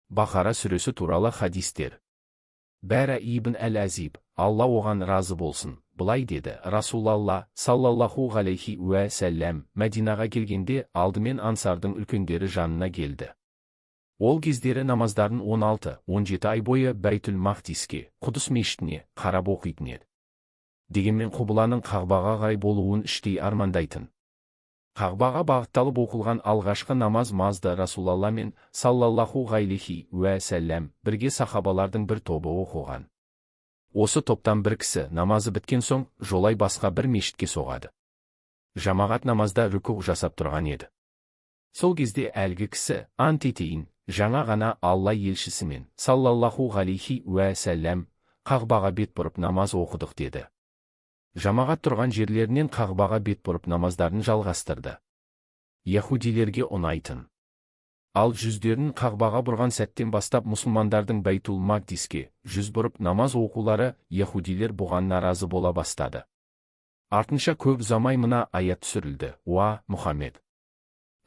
Бақара сүресі туралы хадистер. Бәра ибн әл-Әзиб, Алла оған разы болсын, былай деді: Расулалла, саллаллаху ғалейхи уә сәлләм, Мәдинаға келгенде алдымен ансардың үлкендері жанына келді. Ол кездері намаздарын 16-17 ай бойы Бәйтүл Мақдиске, Құдыс мешітіне қарап оқитын еді. Дегенмен құбыланың Қағбаға қарай болуын іштей армандайтын. Қағбаға бағытталып оқылған алғашқы намаз мазды Расулалла мен саллаллаху ғалейхи уә сәлләм бірге сахабалардың бір тобы оқыған. Осы топтан бір кісі намазы біткен соң жолай басқа бір мешітке соғады. Жамағат намазда рүкү жасап тұрған еді. Сол кезде әлгі кісі: «Ант етейін, жаңа ғана Алла елшісімен саллаллаху ғалейхи уә сәлләм Қағбаға бет бұрып намаз оқыдық», – деді. Жамағат тұрған жерлерінен Қағбаға бет бұрып намаздарын жалғастырды. Яхудилерге ұнайтын. Ал жүздерін Қағбаға бұрған сәттен бастап мұсылмандардың Бәйтул Мақдиске жүз бұрып намаз оқулары, яхудилер бұған наразы бола бастады. Артынша көп ұзамай мына аят түсірілді: «Уа, Мұхаммед!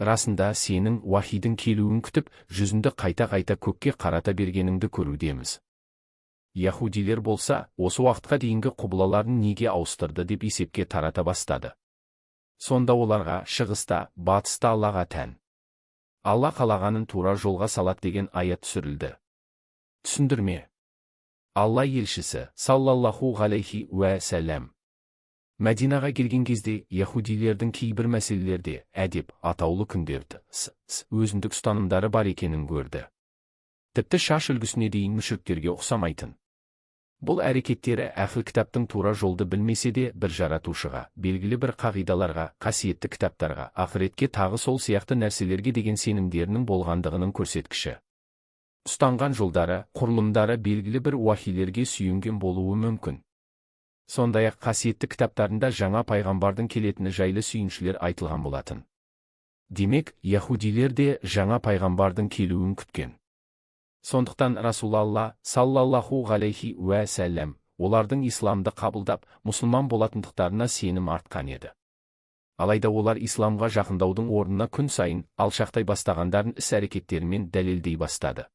Расында сенің уахидің келуін күтіп, жүзіңді қайта-қайта көкке қарата бергеніңді көрудеміз». Яхудилер болса, осы уақытқа дейінгі құбылаларын неге ауыстырды деп есепке тарата бастады. Сонда оларға «Шығыста, батыста Аллаға тән. Алла қалағанын тура жолға салат» деген аят түсірілді. Түсіндірме. Алла елшісі, саллаллаху ғалейхи уә сәлләм, Мәдинаға келген кезде яхудилердің кейбір мәселелерде әдеп, атаулы күндерді, өзіндік ұстанымдары бар екенін көрді. Тіпті шаш үлгісіне дейін мүшриктерге ұқсамайтын. Бұл әрекеттері әхіл кітаптың тура жолды білмесе де бір жаратушыға, белгілі бір қағидаларға, қасиетті кітаптарға, ақыретке, тағы сол сияқты нәрселерге деген сенімдерінің болғандығының көрсеткіші. Ұстанған жолдары, құрылымдары белгілі бір уахилерге сүйенген болуы мүмкін. Сондай-ақ қасиетті кітаптарында жаңа пайғамбардың келетіні жайлы сүйіншілер айтылған болатын. Демек, яхудилер де жаңа пайғамбардың келуін күткен. Сондықтан Расулалла, саллаллаху ғалейхи уә сәлләм, олардың исламды қабылдап, мұсылман болатындықтарына сенім артқан еді. Алайда олар исламға жақындаудың орнына күн сайын алшақтай бастағандарын іс-әрекеттерімен дәлелдей бастады.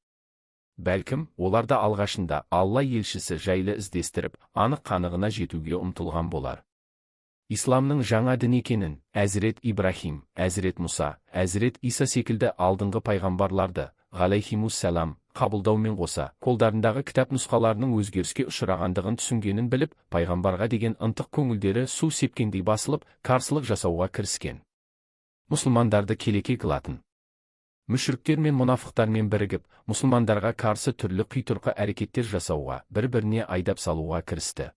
Бәлкім, олар да алғашында Алла елшісі жайлы іздестіріп, анық қанығына жетуге ұмтылған болар. Исламның жаңа дін екенін, Әзірет Ибрахим, Әзірет Мұса, Әзірет Иса секілді алдыңғы пайғамбарларды, ғалейхимуссалам, қабылдаумен қоса, қолдарындағы кітап нұсқаларының өзгеріске ұшырағандығын түсінгенін біліп, пайғамбарға деген ынтық көңілдері су сепкендей басылып, қарсылық жасауға кіріскен. Мұсылмандарды келеке қылатын мүшіріктер мен мұнафықтармен бірігіп, мұсылмандарға қарсы түрлі қитұрқы әрекеттер жасауға, бір-біріне айдап салуға кірісті.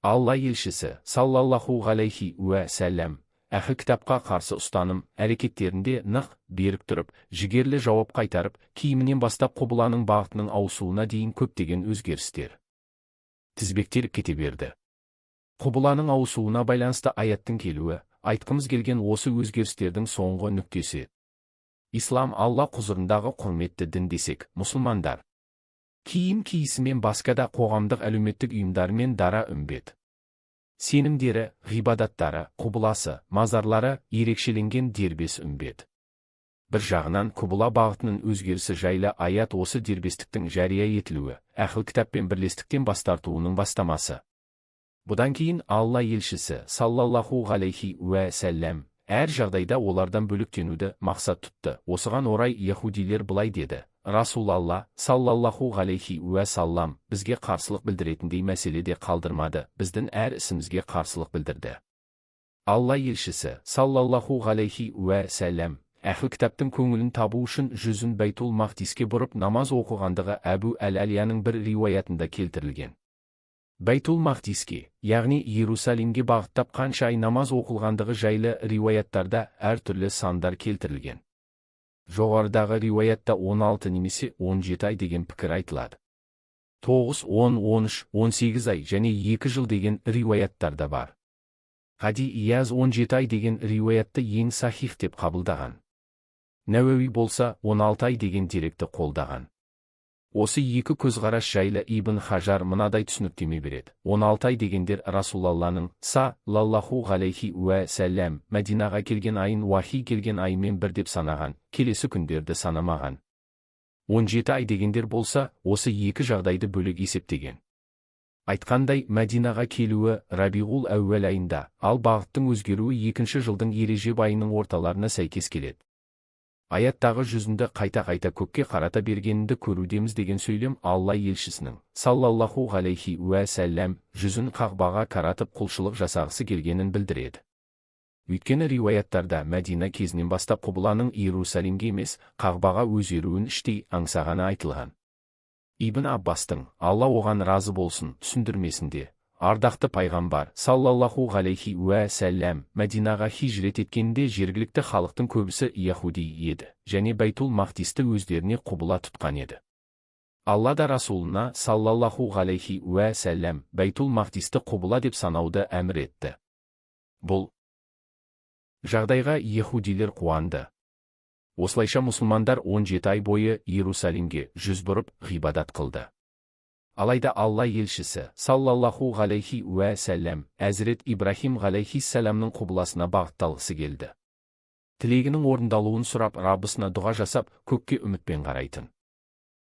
Алла елшісі, саллаллаху ғалейхи уә сәлләм, әхіл кітапқа қарсы ұстаным әрекеттерінде нық, берік тұрып, жігерлі жауап қайтарып, киімінен бастап құбыланың бағытының ауысуына дейін көптеген өзгерістер тізбектеліп кете берді. Құбыланың ауысуына байланысты аяттың келуі, айтқымыз келген осы өзгерістердің соңғы нүктесі. Ислам Алла құзырындағы құрметті дін десек, мұсылмандар киім киісімен, басқа да қоғамдық әлеуметтік ұйымдармен дара үмбет. Сенімдері, ғибадаттары, құбыласы, мазарлары ерекшеленген дербес үмбет. Бір жағынан құбыла бағытының өзгерісі жайлы аят осы дербестіктің жария етілуі, әхіл кітаппен бірлестіктен бас тартуының бастамасы. Бұдан кейін Алла елшісі, саллаллаху ғалейхи уә сәлләм, әр жағдайда олардан бөлектенуді мақсат тұтты. Осыған орай яхудилер былай деді: «Расулалла, саллаллаху ғалейхи уә саллам, бізге қарсылық білдіретіндей мәселе де қалдырмады, біздің әр ісімізге қарсылық білдірді». Алла елшісі, саллаллаху ғалейхи уә сәлләм, әхіл кітаптың көңілін табу үшін жүзін Бәйтул Мақдиске бұрып намаз оқығандығы Әбу әл-Әлияның бір риуаятында келтірілген. Бәйтул Мақдиске, яғни Иерусалимге бағыттап қанша ай намаз оқылғандығы жайлы риуаяттарда әртүрлі сандар келтірілген. Жоғарыдағы риуаятта 16 немесе 17 ай деген пікір айтылады. 9, 10, 13, 18 ай және 2 жыл деген риуаяттар да бар. Хади Ияз 17 ай деген риуаятты ең сахих деп қабылдаған. Нәуәуи болса 16 ай деген деректі қолдаған. Осы екі көзқарас жайлы Ибн Хажар мынадай түсініктеме береді: 16 ай дегендер Расулалланың, са-лаллаху ғалейхи уә сәлләм, Мәдинаға келген айын уахи келген аймен бір деп санаған, келесі күндерді санамаған. 17 ай дегендер болса, осы екі жағдайды бөлек есептеген. Айтқандай, Мәдинаға келуі Рабиғул әуәл айында, ал бағыттың өзгеруі екінші жылдың Ережеп айының орталарына сәйкес келеді. Аяттағы жүзінді қайта-қайта көкке қарата бергенінді көрудеміз деген сөйлем Алла елшісінің, саллаллаху ғалейхи уә сәлләм, жүзін Қағбаға қаратып құлшылық жасағысы келгенін білдіреді. Өйткені риуаяттарда Мәдина кезінен бастап құбыланың Иерусалимге емес, Қағбаға өзгеруін іштей аңсағаны айтылған. Ибн Аббастың, Алла оған разы болсын, түсіндірмесінде, ардақты пайғамбар, саллаллаху ғалейхи уә сәлләм, Мәдинаға хижрет еткенде жергілікті халықтың көбісі яхуди еді, және Бәйтул Мақдисті өздеріне құбыла тұтқан еді. Алла да Расулына, саллаллаху ғалейхи уә сәлләм, Бәйтул Мақдисті құбыла деп санауды әмір етті. Бұл жағдайға яхудилер қуанды. Осылайша мұсылмандар 17 ай бойы Иерусалимге жүз бұрып ғибадат қылды. Алайда Алла елшісі, саллаллаху ғалейхи уә сәлләм, Әзірет Ибрахим ғалейхиссәләмнің құбыласына бағытталғысы келді. Тілегінің орындалуын сұрап, Раббысына дұға жасап, көкке үмітпен қарайтын.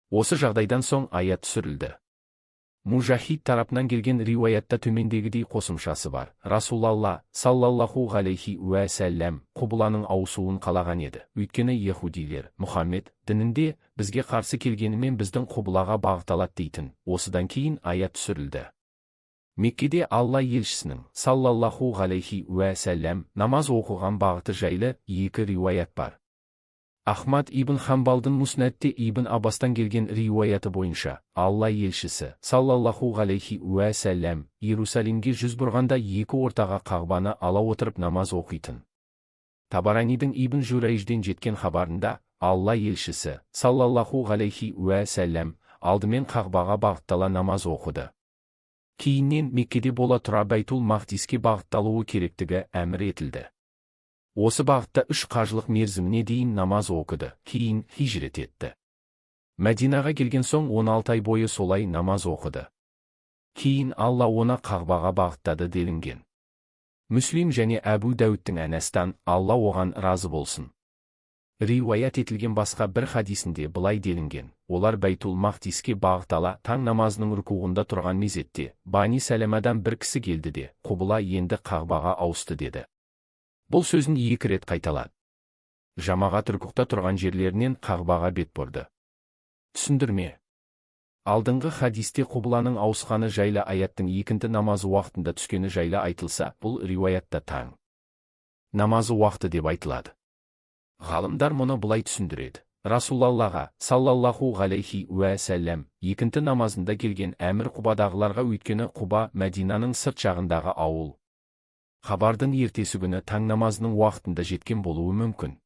Осы жағдайдан соң аят түсірілді. Мужахид тарапынан келген риуаятта төмендегідей қосымшасы бар. Расулалла, саллаллаху ғалейхи уә сәлләм, құбыланың ауысуын қалаған еді. Өйткені яхудилер, Мұхаммед дінінде бізге қарсы келгенімен біздің құбылаға бағытталады дейтін. Осыдан кейін аят түсірілді. Меккеде Алла елшісінің, саллаллаху ғалейхи уә сәлләм, намаз оқыған бағыты жайлы екі риуаят бар. Ахмад ибн Хамбалдың Муснадте ибн Аббастан келген риуаяты бойынша, Алла елшісі, саллаллаху ғалейхи уә сәлләм, Иерусалимге жүз бұрғанда екі ортаға Қағбаны ала отырып намаз оқитын. Табаранидің ибн Журайжден жеткен хабарында, Алла елшісі, саллаллаху ғалейхи уә сәлләм, алдымен Қағбаға бағыттала намаз оқыды. Кейіннен Меккеде бола тұра Бәйтул Мақдиске бағытталуы керектігі әмір етілді. Осы бағытта үш қажылық мерзіміне дейін намаз оқыды, кейін хижрет етті. Мәдинаға келген соң 16 ай бойы солай намаз оқыды. Кейін Алла оны Қағбаға бағыттады делінген. Мүслим және Әбу Дәуіттің Әнәстан, Алла оған разы болсын. Риуаят етілген басқа бір хадисінде былай делінген: олар Бәйтул Мақдиске бағыттала таң намазының рукуғында тұрған мезетте Бани Сәләмадан бір кісі келді де, құбыла енді Қағбаға ауысты деді. Бұл сөзін екі рет қайталады. Жамағат рукуқта тұрған жерлерінен Қағбаға бет бұрды. Түсіндірме. Алдыңғы хадисте құбыланың ауысқаны жайлы аяттың екінті намазы уақытында түскені жайлы айтылса, бұл риуаятта таң намазы уақыты деп айтылады. Ғалымдар мұны былай түсіндіреді. Расулаллаға, саллаллаху ғалейхи уә сәлләм, екінті намазында келген әмір Құбадағыларға, өйткені Құба Мәдинаның сырт жағындағы ауыл. Хабардың ертесі күні таң намазының уақытында жеткен болуы мүмкін.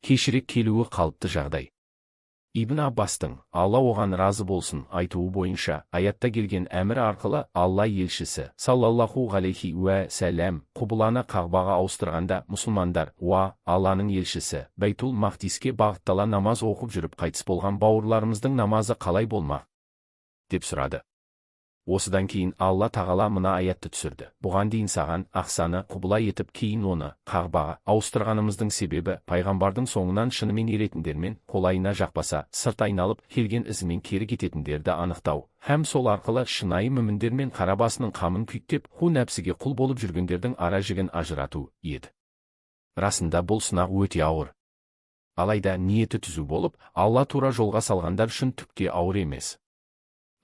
Кешірек келуі қалыпты жағдай. Ибн Аббастың, Алла оған разы болсын, айтуы бойынша, аятта келген әмір арқылы Алла елшісі, саллаллаху ғалейхи уә сәлләм, құбыланы Қағбаға ауыстырғанда мұсылмандар, уа, Алланың елшісі, Бәйтул Мақдиске бағыттала намаз оқып жүріп қайтыс болған бауырларымыздың намазы қалай болмақ? Деп сұрады. Осыдан кейін Алла тағала мына аятты түсірді. Бұған дейін саған Ақсаны құбыла етіп, кейін оны Қағбаға ауыстырғанымыздың себебі пайғамбардың соңынан шынымен еретіндермен қолайына жақпаса, сырт айналып келген ізімен кері кететіндерді анықтау, һәм сол арқылы шынайы мүміндер мен қара басының қамын күйттеп, қу нәпсіге құл болып жүргендердің ара жігін ажырату еді. Расында бұл сынақ өте ауыр. Алайда ниеті түзу болып, Алла тура жолға салғандар үшін түк те ауыр емес.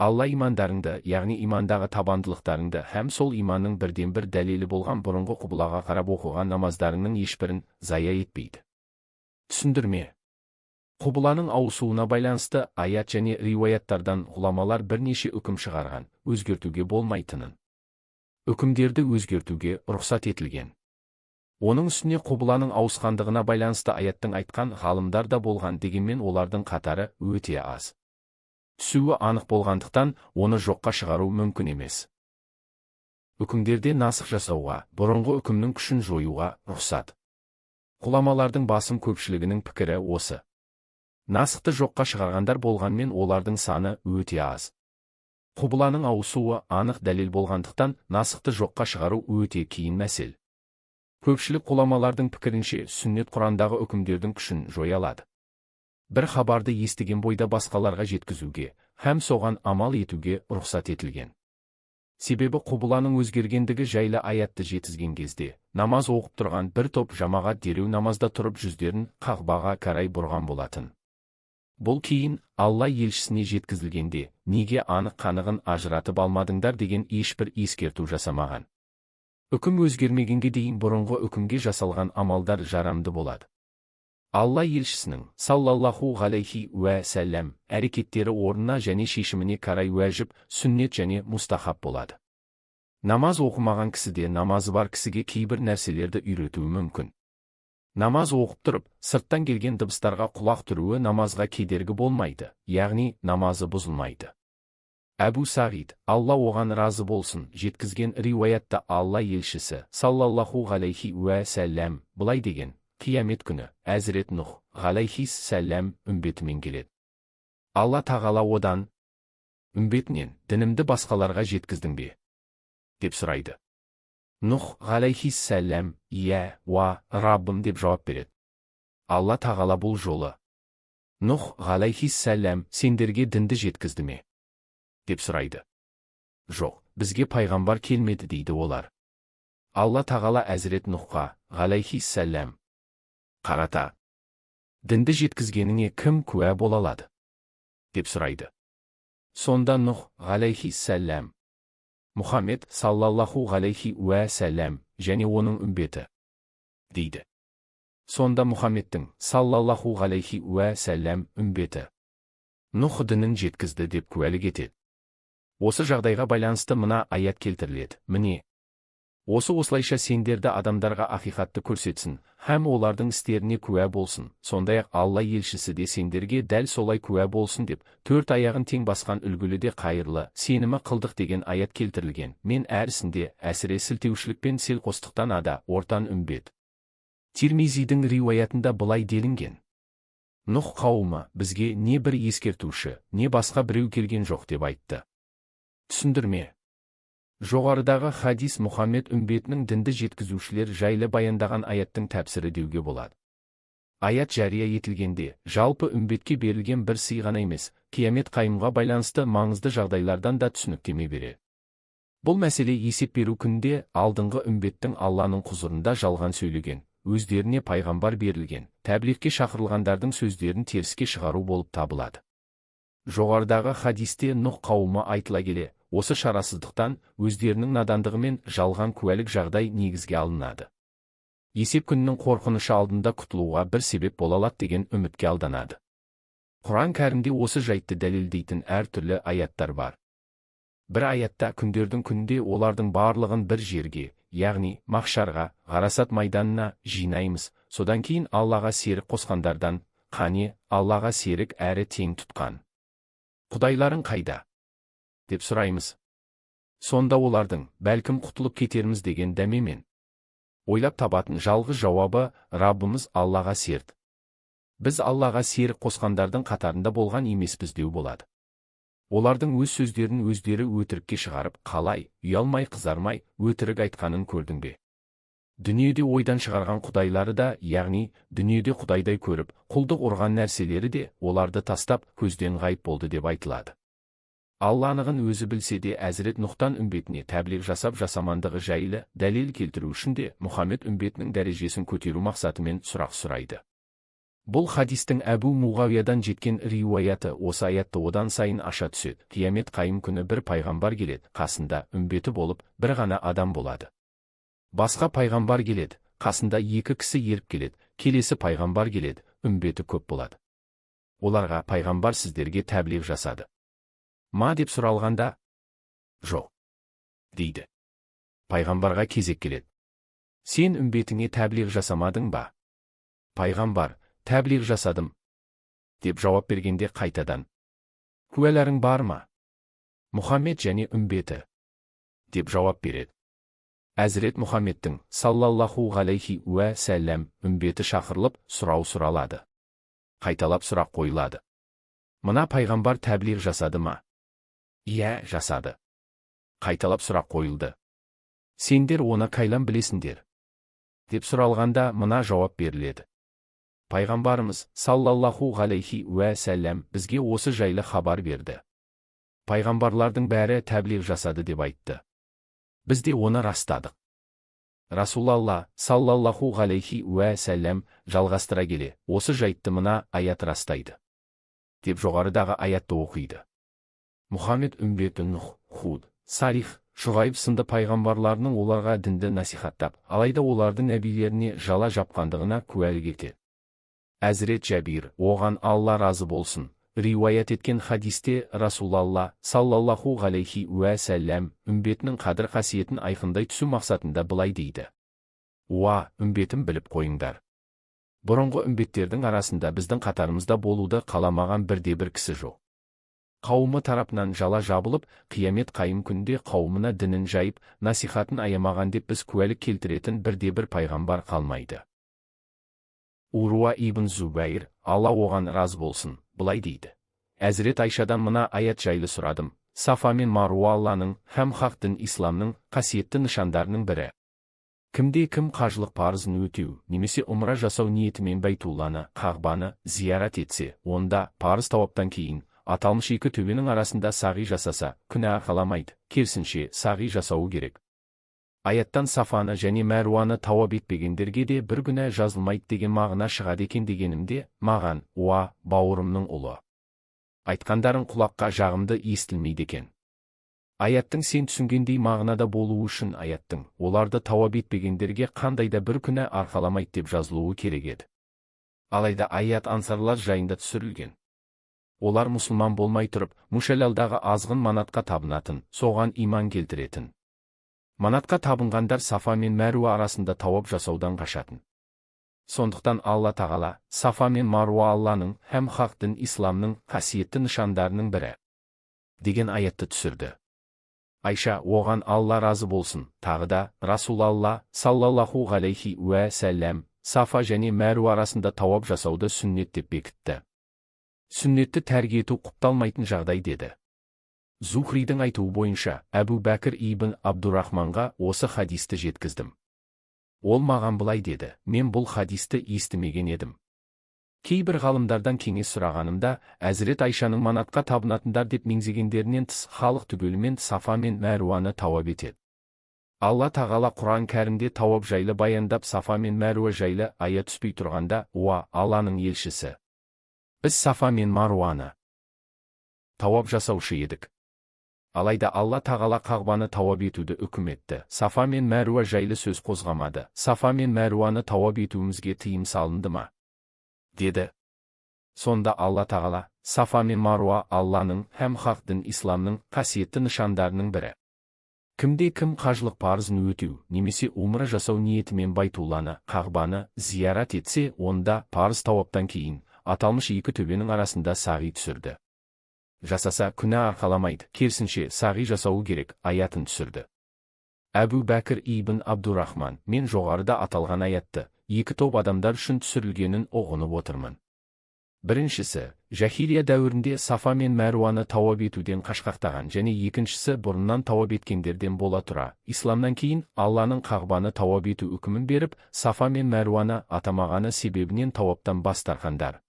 Алла имандарыңды, яғни имандағы табандылықтарыңды һәм сол иманның бірден-бір дәлелі болған бұрынғы құбылаға қарап оқыған намаздарыңның ешбірін зая етпейді. Түсіндірме. Құбыланың ауысуына байланысты аят және риуаяттардан ғұламалар бірнеше үкім шығарған, өзгертуге болмайтынын. Үкімдерді өзгертуге рұқсат етілген. Оның үстіне құбыланың ауысқандығына байланысты аяттың айтқан ғалымдар да болған, дегенмен олардың қатары өте аз. Түсуі анық болғандықтан, оны жоққа шығару мүмкін емес. Үкімдерде насық жасауға, бұрынғы үкімнің күшін жоюға рұқсат. Ғұламалардың басым көпшілігінің пікірі осы. Насықты жоққа шығарғандар болғанмен олардың саны өте аз. Құбыланың ауысуы анық дәлел болғандықтан, насықты жоққа шығару өте қиын мәселе. Көпшілік ғұламалардың пікірінше, сүннет Құрандағы үкімдердің күшін жоя алады. Бір хабарды естіген бойда басқаларға жеткізуге һәм соған амал етуге рұқсат етілген. Себебі құбыланың өзгергендігі жайлы аятты жеткізген кезде, намаз оқып тұрған бір топ жамағат дереу намазда тұрып жүздерін Қағбаға қарай бұрған болатын. Бұл кейін Алла елшісіне жеткізілгенде, неге анық қанығын ажыратып алмадыңдар деген ешбір ескерту жасамаған. Үкім өзгермегенге дейін бұрынғы үкімге жасалған амалдар жарамды болады. Алла елшісінің, саллаллаху ғалейхи уә сәлләм, әрекеттері орнына және шешіміне қарай уәжіп, сүннет және мустахаб болады. Намаз оқымаған кісіде намазы бар кісіге кейбір нәрселерді үйретуі мүмкін. Намаз оқып тұрып, сырттан келген дыбыстарға құлақ түруі намазға кедергі болмайды, яғни намазы бұзылмайды. Әбу Сағид, Алла оған разы болсын, жеткізген риуаятта Алла елшісі, саллаллаху ғалейхи уә сәлләм, былай деген: қиямет күні Әзірет Нұх, ғалейхис сәлләм, үмбетімен келеді. Алла тағала одан, үмбетінен, дінімді басқаларға жеткіздің бе? Деп сұрайды. Нұх, ғалейхис сәлләм, иә, уа, Раббым деп жауап береді. Алла тағала бұл жолы: Нұх, ғалейхис сәлләм, сендерге дінді жеткізді ме? Деп сұрайды. Жоқ, бізге пайғамбар келмеді дейді олар. Алла тағала Әзірет Нұхқа, ғалейхис сәлләм, қарата, дінді жеткізгеніңе кім куә бола алады? Деп сұрайды. Сонда Нұх, ғалейхис сәлләм, Мұхаммед, саллаллаху ғалейхи уә сәлләм, және оның үмбеті, дейді. Сонда Мұхаммедтің, саллаллаху ғалейхи уә сәлләм, үмбеті Нұх дінін жеткізді деп куәлік етеді. Осы жағдайға байланысты мына аят келтіріледі. Міне, осы осылайша сендерді адамдарға ақиқатты көрсетсін, һәм олардың істеріне куә болсын, сондай-ақ Алла елшісі де сендерге дәл солай куә болсын деп, төрт аяғын тең басқан үлгілі де қайырлы, сенімі қылдық деген аят келтірілген. Мен әрісінде әсіре сілтеушілік пен селқостықтан ада ортан үмбет. Тирмизидің риуаятында былай делінген: Нұх қауымы бізге не бір ескертуші, не басқа біреу келген жоқ деп айтты. Түсіндірме. Жоғарыдағы хадис Мұхаммед үмбетінің дінді жеткізушілер жайлы баяндаған аяттың тәпсірі деуге болады. Аят жария етілгенде, жалпы үмбетке берілген бір сый ғана емес, қиямет қайымға байланысты маңызды жағдайлардан да түсініктеме береді. Бұл мәселе есеп беру күнінде алдыңғы үмбеттің Алланың құзырында жалған сөйлеген, өздеріне пайғамбар берілген, тәблигке шақырылғандардың сөздерін теріске шығару болып табылады. Жоғарыдағы хадисте Нұх қауымы айтыла келе, осы шарасыздықтан өздерінің надандығымен жалған куәлік жағдай негізге алынады. Есеп күнінің қорқынышы алдында құтылуға бір себеп бола алады деген үмітке алданады. Құран кәрімде осы жайтты дәлелдейтін әртүрлі аяттар бар. Бір аятта күндердің күнінде олардың барлығын бір жерге, яғни махшарға, ғарасат майданына жинаймыз, содан кейін Аллаға серік қосқандардан, қане, Аллаға серік әрі тең тұтқан құдайларың қайда? Деп сұраймыз. Сонда олардың, бәлкім құтылып кетерміз деген дәмемен ойлап табатын жалғыз жауабы Раббымыз Аллаға серт. Біз Аллаға серік қосқандардың қатарында болған емеспіз деу болады. Олардың өз сөздерін өздері өтірікке шығарып, қалай, ұялмай қызармай, өтірік айтқанын көрдің бе? Дүниеде ойдан шығарған құдайлары да, яғни дүниеде құдайдай көріп, құлдық ұрған нәрселері де оларды тастап, көзден ғайып болды деп айтылады. Алла анығын өзі білсе де Әзірет Нұхтан үмбетіне тәблиг жасап жасамандығы жайлы дәлел келтіру үшін де Мұхаммед үмбетінің дәрежесін көтеру мақсатымен сұрақ сұрайды. Бұл хадистің Әбу Муғауиядан жеткен риуаяты осы аятты одан сайын аша түседі. Қиямет қайым күні бір пайғамбар келеді, қасында үмбеті болып, бір ғана адам болады. Басқа пайғамбар келеді, қасында екі кісі еріп келеді, келесі пайғамбар келеді, үмбеті көп болады. Оларға пайғамбар сіздерге тәблиг жасады ма деп сұралғанда, жоқ, дейді. Пайғамбарға кезек келеді. Сен үмбетіңе тәблиг жасамадың ба? Пайғамбар, тәблиг жасадым, деп жауап бергенде қайтадан, куәларың бар ма? Мұхаммед және үмбеті, деп жауап береді. Әзірет Мұхаммедтің, саллаллаху ғалейхи уә сәлләм, үмбеті шақырылып, сұрау сұралады. Қайталап сұрақ қойылады. Мына пайғамбар тәблиг жасады ма? Иә, жасады. Қайталап сұрақ қойылды. Сендер оны қайдан білесіңдер? Деп сұралғанда мына жауап беріледі. Пайғамбарымыз, саллаллаху ғалейхи уә сәлләм, бізге осы жайлы хабар берді. Пайғамбарлардың бәрі тәблиғ жасады деп айтты. Біз де оны растадық. Расулалла, саллаллаху ғалейхи уә сәлләм, жалғастыра келе, осы жайтты мына аят растайды, деп жоғарыдағы аятты оқиды. Мұхаммед үмбеті Нұх, Худ, Салих, Шұғайып сынды пайғамбарларының оларға дінді насихаттап, алайда олардың нәбилеріне жала жапқандығына куәлік етеді. Әзірет Жәбир, оған Алла разы болсын, риуаят еткен хадисте Расулалла, саллаллаху ғалейхи уә сәлләм, үмбетінің қадір қасиетін айқындай түсу мақсатында былай дейді. Уа, үмбетім, біліп қойыңдар. Бұрынғы үмбеттердің арасында біздің қатарымызда болуды қаламаған бірде-бір кісі жоқ. Қауымы тарапынан жала жабылып, қиямет қайым күнде қауымына дінін жайып, насихатын аямаған деп біз куәлік келтіретін бірде-бір пайғамбар қалмайды. Уруа ибн Зубайр, Алла оған разы болсын, былай дейді. Әзірет Айшадан мына аят жайлы сұрадым. Сафа мен Маруа Алланың һәм хақ дін исламның қасиетті нышандарының бірі. Кімде кім қажылық парызын өтеу немесе умра жасау ниетімен Бәйтулланы, Қағбаны зиярат етсе, онда парыз тауаптан кейін аталмыш екі төбенің арасында сағи жасаса, күнә арқаламайды, керісінше сағи жасауы керек. Аяттан Сафаны және Мәруаны тауап етпегендерге де бір күнә жазылмайды деген мағына шығады екен дегенімде, маған, уа, бауырымның ұлы, айтқандарың құлаққа жағымды естілмейді екен. Аяттың сен түсінгендей мағынада болуы үшін аяттың, оларды тауап етпегендерге қандай да бір күнә арқаламайды деп жазылуы керек еді. Алайда аят ансарлар жайында түсірілген. Олар мұсылман болмай тұрып, Мушалалдағы азғын манатқа табынатын, соған иман келтіретін. Манатқа табынғандар Сафа мен Мәруа арасында тауап жасаудан қашатын. Сондықтан Алла Тағала, Сафа мен Маруа Алланың һәм хақ дін исламның қасиетті нышандарының бірі, деген аятты түсірді. Айша, оған Алла разы болсын, тағы да Расулалла, саллаллаху ғалейхи уә сәлләм, Сафа және Мәруа арасында тауап жасауды сүннет деп бекітті. Сүннетті тәрк ету құпталмайтын жағдай деді. Зухридің айтуы бойынша, Әбу Бәкір ибн Абдурахманға осы хадисті жеткіздім. Ол маған былай деді, мен бұл хадисті естімеген едім. Кейбір ғалымдардан кеңес сұрағанымда, Әзірет Айшаның манатқа табынатындар деп меңзегендерінен тыс халық түгелімен Сафа мен Мәруаны тауап етеді. Алла Тағала Құран кәрімде тауап жайлы баяндап, Сафа мен Мәруа жайлы аят түспей тұрғанда, уа, Алланың елшісі, біз Сафа мен Маруаны тауап жасаушы едік. Алайда Алла Тағала Қағбаны тауап етуді үкім етті. Сафа мен Мәруа жайлы сөз қозғамады. Сафа мен Мәруаны тауап етуімізге тыйым салынды ма? Деді. Сонда Алла Тағала, Сафа мен Маруа Алланың һәм хақ дін исламның қасиетті нышандарының бірі. Кімде кім қажылық парызын өтеу немесе умра жасау ниетімен Байтулланы, Қағбаны зиярат етсе, онда парыз тауаптан кейін аталмыш екі төбенің арасында сағи түсірді. Жасаса күнә арқаламайды, керісінше сағи жасауы керек, аятын түсірді. Әбу Бәкір ибн Абдурахман, мен жоғарыда аталған аятты екі топ адамдар үшін түсірілгенін ұғынып отырмын. Біріншісі, жахилия дәуірінде Сафа мен Мәруаны тауап етуден қашқақтаған және екіншісі бұрыннан тауап еткендерден бола тұра, исламнан кейін Алланың Қағбаны тауап ету үкімін беріп, Сафа мен Мәруаны атамағаны себебінен тауаптан бас тартқандар.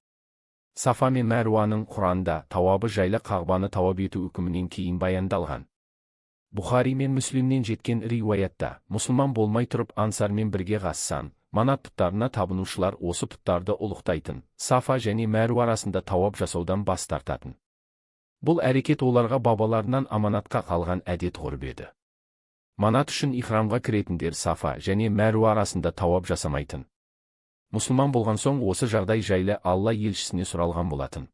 Сафа мен Мәруаның Құранда тауабы жайлы Қағбаны тауап ету үкімінен кейін баяндалған. Бұхари мен Мүслимнен жеткен риуаятта, мұсылман болмай тұрып ансармен бірге Ғассан, манат пұттарына табынушылар осы пұттарды ұлықтайтын, Сафа және Мәруа арасында тауап жасаудан бас тартатын. Бұл әрекет оларға бабаларынан аманатқа қалған әдет ғұрып еді. Манат үшін ихрамға кіретіндер Сафа және Мәруа арасында тауап жасамайтын. Мұсылман болған соң осы жағдай жайлы Алла елшісіне сұралған болатын.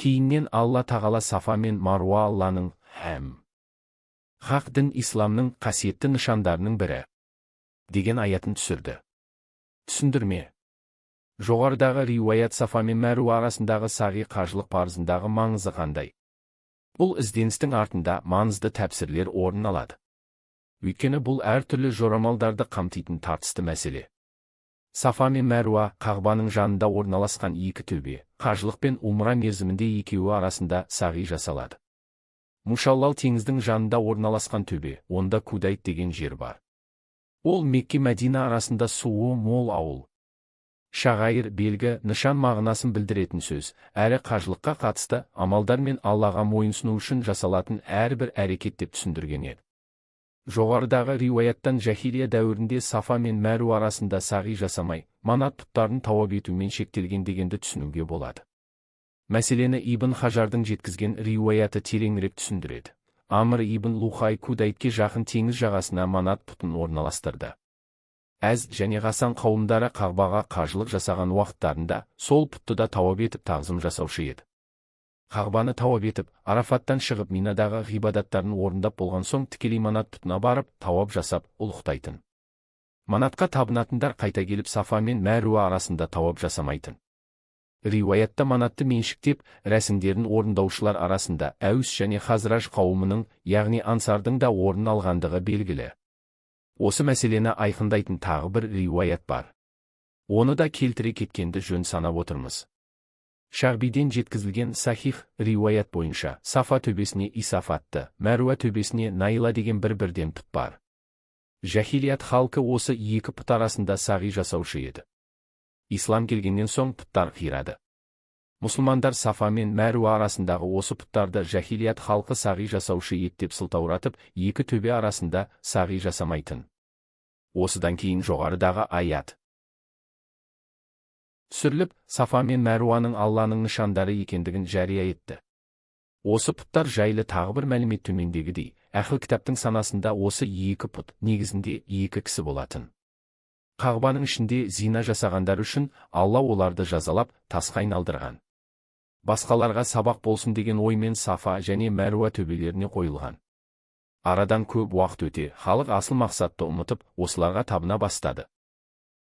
Кейіннен Алла Тағала Сафа мен Маруа Алланың һәм хақ дін исламның қасиетті нышандарының бірі, деген аятын түсірді. Түсіндірме. Жоғарыдағы риуаят Сафа мен Мәруа арасындағы сағи қажылық парызындағы маңызы қандай? Бұл ізденістің артында маңызды тәпсірлер орын алады. Өйткені бұл әртүрлі жорамалдарды қамтитын тартысты мәселе. Сафа мен Мәруа Қағбаның жанында орналасқан екі төбе, қажылық пен умра мерзімінде екеуі арасында сағи жасалады. Мушаллал теңіздің жанында орналасқан төбе, онда Кудайт деген жер бар. Ол Мекке Мәдина арасында суы мол ауыл. Шағайыр белгі, нышан мағынасын білдіретін сөз, әрі қажылыққа қатысты амалдар мен Аллаға мойынсыну үшін жасалатын әрбір әрекет деп түсіндірген еді. Жоғарыдағы риуаяттан жахилия дәуірінде Сафа мен Мәруа арасында сағи жасамай, манат пұттарын тауап етумен шектелген дегенді түсінуге болады. Мәселені Ибн Хажардың жеткізген риуаяты тереңірек түсіндіреді. Амр ибн Лухай Кудайтке жақын теңіз жағасына манат пұтын орналастырды. Әз және Ғасан қауымдары Қағбаға қажылық жасаған уақыттарында сол пұтты да тауап етіп тағзым жасаушы еді. Қағбаны тауап етіп, Арафаттан шығып Минадағы ғибадаттарын орындап болған соң тікелей манат пұтына барып, тауап жасап, ұлықтайтын. Манатқа табынатындар қайта келіп Сафа мен Мәруа арасында тауап жасамайтын. Риуаятта манатты меншіктеп, рәсімдерін орындаушылар арасында Әус және Хазраж қауымының, яғни Ансардың да орын алғандығы белгілі. Осы мәселені айқындайтын тағы бір риуаят бар. Оны да келтіре кеткенді жөн санап отырмыз. Шағбиден жеткізілген сахих риуаят бойынша Сафа төбесіне Исаф атты, Мәруа төбесіне Наила деген бір-бірден пұт бар. Жахилият халқы осы екі пұт арасында сағи жасаушы еді. Ислам келгеннен соң пұттар қирады. Мұсылмандар Сафа мен Мәруа арасындағы осы пұттарды жахилият халқы сағи жасаушы еді деп сылтауратып, екі төбе арасында сағи жасамайтын. Осыдан кейін жоғарыдағы аят түсіріліп, Сафа мен Мәруаның Алланың нышандары екендігін жария етті. Осы пұттар жайлы тағы бір мәлімет төмендегідей, әхіл кітаптың санасында осы екі пұт негізінде екі кісі болатын. Қағбаның ішінде зина жасағандар үшін Алла оларды жазалап, тасқа айналдырған. Басқаларға сабақ болсын деген оймен Сафа және Мәруа төбелеріне қойылған. Арадан көп уақыт өте, халық асыл мақсатты ұмытып, осыларға табына бастады.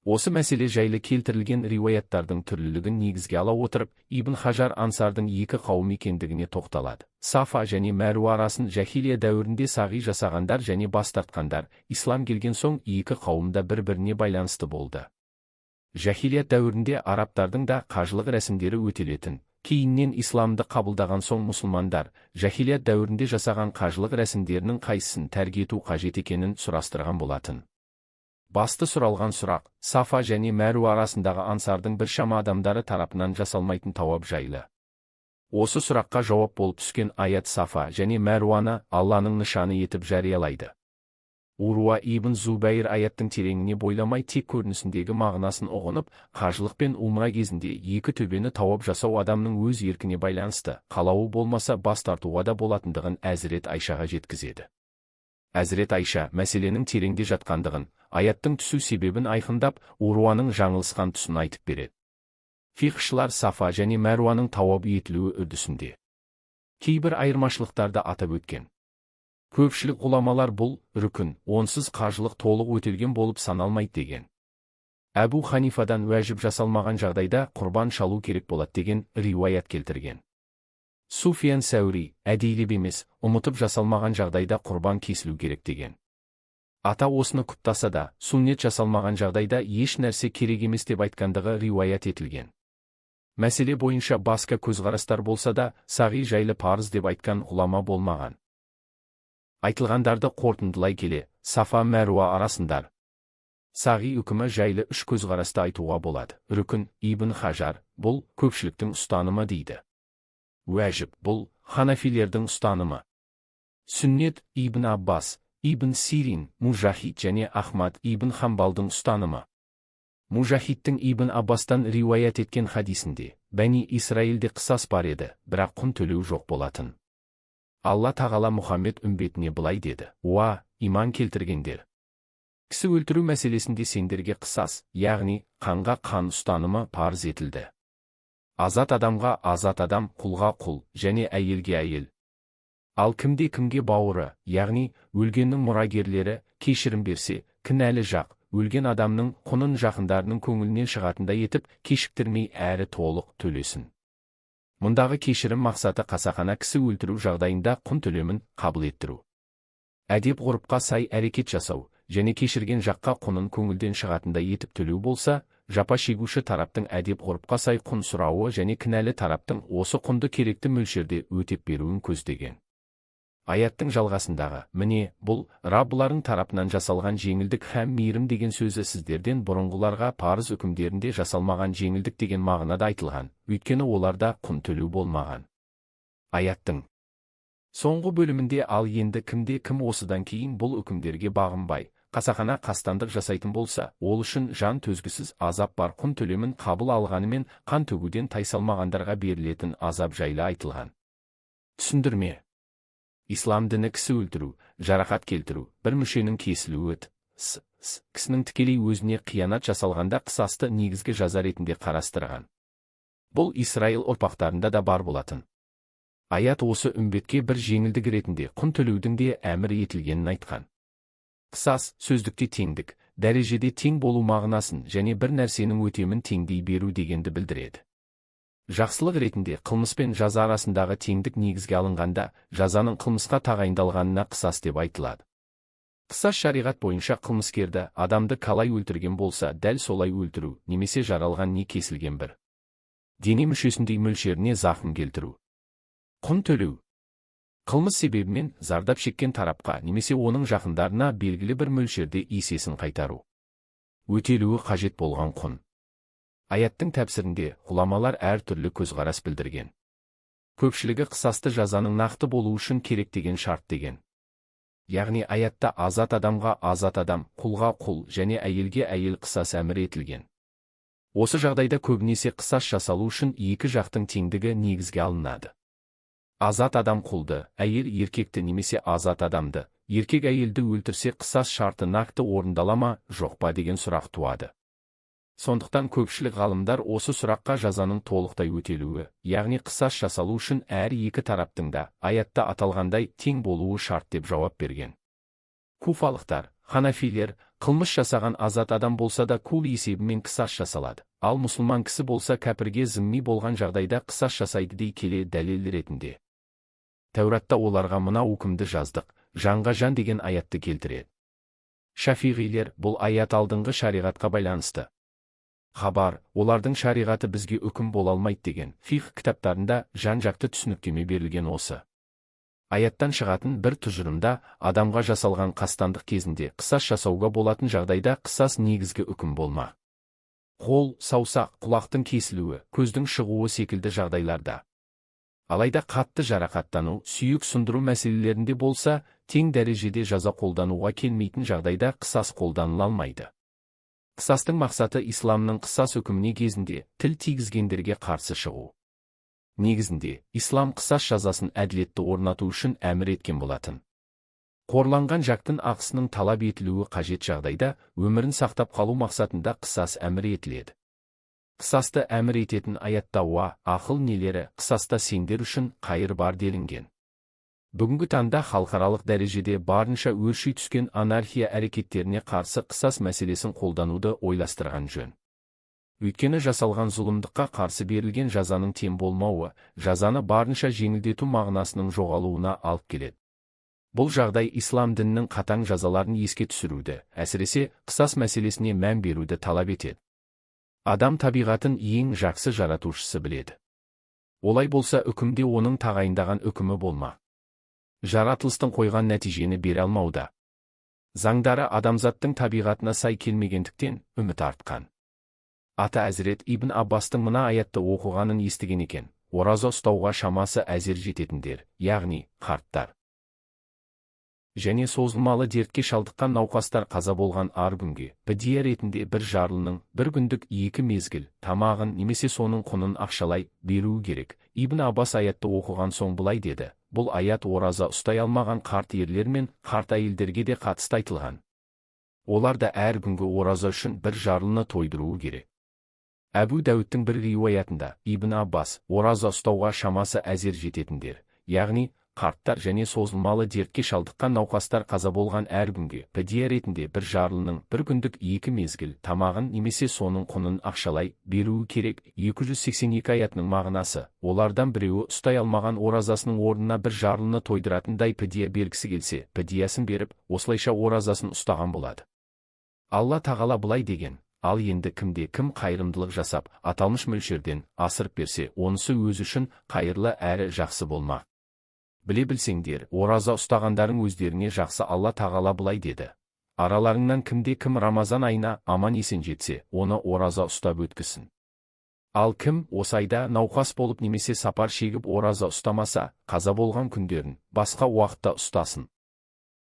Осы мәселе жайлы келтірілген риуаяттардың түрлілігін негізге ала отырып, Ибн Хажар Ансардың екі қауым екендігіне тоқталады. Сафа және Мәруа арасын жахилия дәуірінде сағи жасағандар және бас тартқандар, ислам келген соң екі қауым да бір-біріне байланысты болды. Жахилият дәуірінде арабтардың да қажылық рәсімдері өтелетін. Кейіннен исламды қабылдаған соң мұсылмандар жахилият дәуірінде жасаған қажылық рәсімдерінің қайсысын тәрк ету қажет екенін сұрастырған болатын. Басты сұралған сұрақ, Сафа және Мәруа арасындағы ансардың біршама адамдары тарапынан жасалмайтын тауап жайлы. Осы сұраққа жауап болып түскен аят Сафа және Мәруаны Алланың нышаны етіп жариялайды. Уруа ибн Зубайр аяттың тереңіне бойламай тек көрінісіндегі мағынасын ұғынып, қажылық пен умра кезінде екі төбені тауап жасау адамның өз еркіне байланысты, қалауы болмаса бас тартуға да болатындығын Әзірет Айшаға жеткізеді. Әзірет Айша мәселенің тереңде жатқандығын, аяттың түсу себебін айқындап, Уруаның жаңылысқан тұсын айтып береді. Фиқһшылар Сафа және Мәруаның тауап етілуі үрдісінде кейбір айырмашылықтарды атап өткен. Көпшілік ғұламалар бұл рүкін, онсыз қажылық толық өтелген болып саналмайды деген. Әбу Ханифадан уәжіп жасалмаған жағдайда құрбан шалу керек болады деген риуаят келтірген. Суфиян Сәури әдейілеп емес, ұмытып жасалмаған жағдайда құрбан кесілу керек деген. Ата осыны құптаса да, сүннет жасалмаған жағдайда еш нәрсе керек емес деп айтқандығы риуаят етілген. Мәселе бойынша басқа көзқарастар болса да, сағи жайлы парыз деп айтқан ғұлама болмаған. Айтылғандарды қорытындылай келе, Сафа Мәруа арасындар сағи үкімі жайлы үш көзқарасты айтуға болады. Рүкін, Ибн Хажар, бұл көпшіліктің ұстанымы дейді. Уәжіп, бұл ханафилердің ұстанымы. Сүннет, Ибн Аббас, Ибн Сирин, Мужахид және Ахмад Ибн Хамбалдың ұстанымы. Мужахидтің Ибн Аббастан риуаят еткен хадисінде, Бәни Исраилде қысас бар еді, бірақ құн төлеу жоқ болатын. Алла тағала Мұхаммед үмбетіне былай деді: "Уа, иман келтіргендер! Кісі өлтіру мәселесінде сендерге қысас, яғни қанға қан ұстанымы парыз етілді. Азат адамға азат адам, құлға құл және әйелге әйел. Ал кімде кімге бауыры, яғни өлгеннің мұрагерлері кешірім берсе, кінәлі жақ өлген адамның құнын жақындарының көңілінен шығатындай етіп, кешіктірмей әрі толық төлесін." Мұндағы кешірім мақсаты қасақана кісі өлтіру жағдайында құн төлемін қабыл еттіру. Әдеп ғұрыпқа сай әрекет жасау және кешірген жаққа құнын көңілден шығатындай етіп төлеу болса, жапа шегуші тараптың әдеп ғұрыпқа сай құн сұрауы және кінәлі тараптың осы құнды керекті мөлшерде өтеп беруін көздеген. Аяттың жалғасындағы, міне, бұл, Раббыларың тарапынан жасалған жеңілдік һәм мейірім деген сөзі сіздерден бұрынғыларға парыз үкімдерінде жасалмаған жеңілдік деген мағынада айтылған, өйткені оларда құн төлеу болмаған. Аяттың соңғы бөлімінде ал енді кімде кім осыдан кейін бұл үкімдерге бағынбай, қасақана қастандық жасайтын болса, ол үшін жан төзгісіз азап бар құн төлемін қабыл алғанымен қан төгуден тайсалмағандарға берілетін азап жайлы айтылған. Түсіндірме. Ислам діні кісі өлтіру, жарақат келтіру, бір мүшенің кесілуі, с, с, кісінің тікелей өзіне қиянат жасалғанда қысасты негізгі жаза ретінде қарастырған. Бұл Исраил ұрпақтарында да бар болатын. Аят осы үмбетке бір жеңілдік ретінде құн төлеудің де әмір етілгенін айтқан. Қысас, сөздікте теңдік, дәрежеде тең болу мағынасын және бір нәрсенің өтемін теңдей беру дегенді білдіреді. Жақсылық ретінде қылмыс пен жаза арасындағы теңдік негізге алынғанда, жазаның қылмысқа тағайындалғанына қысас деп айтылады. Қысас шариғат бойынша қылмыскерді, адамды қалай өлтірген болса, дәл солай өлтіру, немесе жаралған не кесілген бір дене мүшесіндей мөлшеріне зақым келтіру. Құн төлеу. Қылмыс себебімен зардап шеккен тарапқа немесе оның жақындарына белгілі бір мөлшерде есесін қайтару. Өтелуі қажет болған құн. Аяттың тәпсірінде ғұламалар әртүрлі көзқарас білдірген. Көпшілігі қысасты жазаның нақты болу үшін керек деген шарт деген. Яғни аятта азат адамға азат адам, құлға құл және әйелге әйел қысас әмір етілген. Осы жағдайда көбінесе қысас жасалу үшін екі жақтың теңдігі негізге алынады. Азат адам құлды, әйел еркекті немесе азат адамды, еркек әйелді өлтірсе қысас шарты нақты орындала ма, жоқ па деген сұрақ туады. Сондықтан көпшілік ғалымдар осы сұраққа жазаның толықтай өтелуі, яғни қысас жасалу үшін әр екі тараптың да аятта аталғандай тең болуы шарт деп жауап берген. Куфалықтар, ханафилер, қылмыс жасаған азат адам болса да кул есебімен қысас жасалады, ал мұсылман кісі болса кәпірге зімми болған жағдайда қысас жасайды дей келе дәлел ретінде. Тәуратта оларға мына үкімді жаздық, жанға жан деген аятты келтіреді. Шафиғилер, бұл аят алдыңғы шариғатқа байланысты. Хабар, олардың шариғаты бізге үкім бола алмайды деген фиқх кітаптарында жан-жақты түсініктеме берілген осы. Аяттан шығатын бір тұжырымда адамға жасалған қастандық кезінде қысас жасауға болатын жағдайда қысас негізгі үкім болма. Қол, саусақ, құлақтың кесілуі, көздің шығуы секілді жағдайларда. Алайда қатты жарақаттану, сүйек сындыру мәселелерінде болса, тең дәрежеде жаза қолдануға келмейтін жағдайда қысас қолданыла алмайды. Қысастың мақсаты исламның қысас үкіміне кезінде тіл тигізгендерге қарсы шығу. Негізінде, ислам қысас жазасын әділетті орнату үшін әмір еткен болатын. Қорланған жақтың ақысының талап етілуі қажет жағдайда өмірін сақтап қалу мақсатында қысас әмір етіледі. Қысасты әмір ететін аятта уа, ақыл нелері, қысаста сендер үшін қайыр бар делінген. Бүгінгі таңда халықаралық дәрежеде барынша өрши түскен анархия әрекеттеріне қарсы қысас мәселесін қолдануды ойластырған жөн. Өйткені жасалған зұлымдыққа қарсы берілген жазаның тең болмауы, жазаны барынша жеңілдету мағынасының жоғалуына алып келеді. Бұл жағдай ислам дінінің қатаң жазаларын еске түсіруді, әсіресе қысас мәселесіне мән беруді талап етеді. Адам табиғатын ең жақсы жаратушысы біледі. Олай болса үкімде оның тағайындаған үкімі болма. Жаратылыстың қойған нәтижені бере алмауда. Заңдары адамзаттың табиғатына сай келмегендіктен үміт артқан. Ата Әзірет Ибн Аббастың мына аятты оқығанын естіген екен, ораза ұстауға шамасы әзер жететіндер, яғни қарттар. Және созылмалы дертке шалдыққан науқастар қаза болған ар күнге, підия ретінде бір жарлының бір күндік екі мезгіл, тамағын немесе соның құнын ақшалай беруі керек. Ибн Аббас аятты оқыған соң былай деді, бұл аят ораза ұстай алмаған қарт ерлер мен қарт әйелдерге де қатысты айтылған. Олар да әр күнгі ораза үшін бір жарлыны тойдыруы керек. Әбу Дәуіттің бір риуаятында Ибн Аббас ораза ұстауға шамасы әзер жететіндер, яғни қарттар және созылмалы дертке шалдыққан науқастар қаза болған әр күнге підия ретінде бір жарлының бір күндік екі мезгіл тамағын немесе соның құнын ақшалай беруі керек. 282 аятының мағынасы, олардан біреуі ұстай алмаған оразасының орнына бір жарлыны тойдыратындай підия бергісі келсе, підиясын беріп, осылайша оразасын ұстаған болады. Алла тағала былай деген, ал енді кімде кім қайырымдылық жасап, аталмыш мөлшерден асырып берсе, онысы өзі үшін қайырлы әрі жақсы болмақ. Біле білсеңдер, ораза ұстағандарың өздеріңе жақсы. Алла Тағала былай деді: Араларыңнан кімде кім Рамазан айына аман есен жетсе, оны ораза ұстап өткізсін. Ал кім осы айда науқас болып немесе сапар шегіп ораза ұстамаса, қаза болған күндерін басқа уақытта ұстасын.